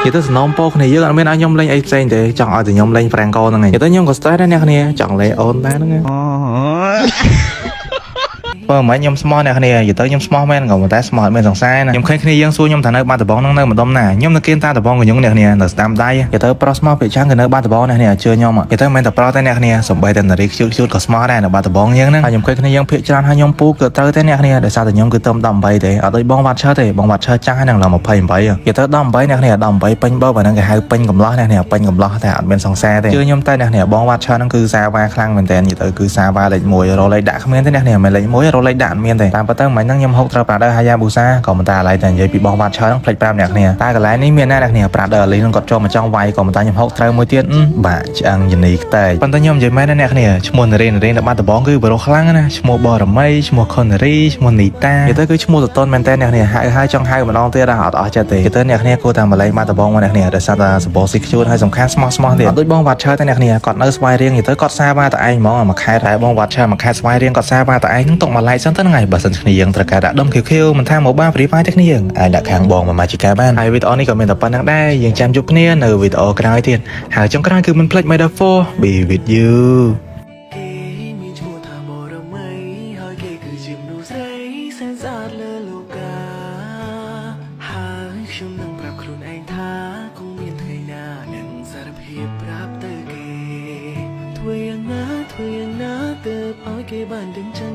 និយាយទៅសំណូមពរគ្នាយើងអត់មានឲ្យខ្ញុំលេងអីផ្សេងទេចង់ឲ្យតែខ្ញុំលេង Franco ហ្នឹងឯងនិយាយទៅខ្ញុំក៏ stress ដែរអ្នកគ្នាចង់លេងអូនដែរហ្នឹងឯង បើមិនខ្ញុំស្មោះអ្នកគ្នានិយាយទៅខ្ញុំស្មោះមែនក៏ប៉ុន្តែស្មោះអត់មានសង្សារណាខ្ញុំឃើញគ្នាយើងសួរខ្ញុំថានៅបាត់ដំបងហ្នឹងនៅម្ដុំណាខ្ញុំនៅគៀនតាដំបងកញ្ញុងអ្នកគ្នានៅស្ដាំដៃនិយាយទៅប្រុសស្មោះពេលចាំងគឺនៅបាត់ដំបងអ្នកគ្នាជឿខ្ញុំនិយាយទៅមិនមែនតែប្រុសទេអ្នកគ្នាសំបីតែនារីខ្ជូតខ្ជូតក៏ស្មោះដែរនៅបាត់ដំបងយើងហ្នឹងហើយខ្ញុំឃើញគ្នាយើងភាកច្រើនហើយខ្ញុំពូគឺត្រូវទេអ្នកគ្នាដោយសារតែខ្ញុំគឺទៅ18ទេអត់ដូចបងវ៉ាត់ឈើទេបងវ៉ាត់ឈើចាស់ហ្នឹងឡើង28និយាយទៅ18អ្នកគ្នា18ពេញបើអាហ្នឹងគេហៅពេញកំឡោះអ្នកគ្នាពេញកំឡោះតែអត់មានសង្សារទេជឿខ្ញុំតែអ្នកគ្នាបងវ៉ាត់ឈើហ្នឹងគឺសាវ៉ាខ្លាំងមែនតើនិយាយទៅគឺសាវ៉ាលេខ1រលេខដាក់គ្មានទេអ្នកគ្នាមិនលេខ1រលេខដាក់អត់មានទេតាមពិតទៅមិញហ្នឹងខ្ញុំហុកត្រូវ Brother Hayabusa ក៏មិនតែឥឡូវតែនិយាយពីបងវ៉ាត់ឈើហ្នឹងភ្លេចប្រាប់អ្នកគ្នាតែកន្លែងនេះមានណាអ្នកគ្នា Brother អាលីហ្នឹងគាត់ចូលមកចង់វាយក៏មិនតែខ្ញុំហុកត្រូវមួយទៀតបាក់ឆ្អឹងយនីខ្តែប៉ុន្តែខ្ញុំនិយាយមែនណាអ្នកគ្នាឈ្មោះនារីនារីនៅបាត់ដំបងគឺបរោះខ្លាំងណាឈ្មោះបរមីឈ្មោះខុននារីឈ្មោះនីតានិយាយទៅគឺឈ្មោះតតនមែនតើអ្នកគ្នាហៅហើយចង់ហៅម្ដងទៀតអត់អស់ចិត្តទេនិយាយទៅអ្នកគ្នាគួរតែមកលេងបាត់ដំបងមកអ្នកគ្នាដោយសារតែសបោស៊ីខ្ជូតហើយសំខាន់ស្មោះស្មោះទៀតអត់ដូចបងវ៉ាត់ឈើទេអ្នកគ្នាគាត់នៅស្វាយរៀងនិយាយទៅគាត់សាវ៉ាតែឯងហ្មងមួយខែតែបងវ៉ាត់ឈើមួយខែស្វាយរៀងគាត់សាវ៉ាតែឯងហ្នឹងទុកមួយឡែកសិនទៅហ្នឹងហើយបើសិនគ្នាយើងត្រូវការដាក់ដុំខៀវៗមិនថាមកបាន Free Fire ទេគ្នាយើងអាចដាក់ខាងបងមកម៉ាជីកាបានហើយវីដេអូនេះក៏មានតែប៉ុណ្្នឹងដែរយើងចាំជួបគ្នានៅវីដេអូក្រោយទៀតហើយចុងក្រោយគឺមិនភ្លេច May the 4 be with you. គេមានឈ្មោះថាបរមីហើយគេគឺជាមនុស្សស្រីសែនស្អាតលើលោកាហើយខ្ញុំនឹងប្រាប់ខ្លួនឯងថាគង់មានថ្ងៃណានឹងសារភាពប្រាប់ទៅគេធ្វើយ៉ាងណាធ្វើយ៉ាងណាទើបឲ្យគេបានដឹងចឹង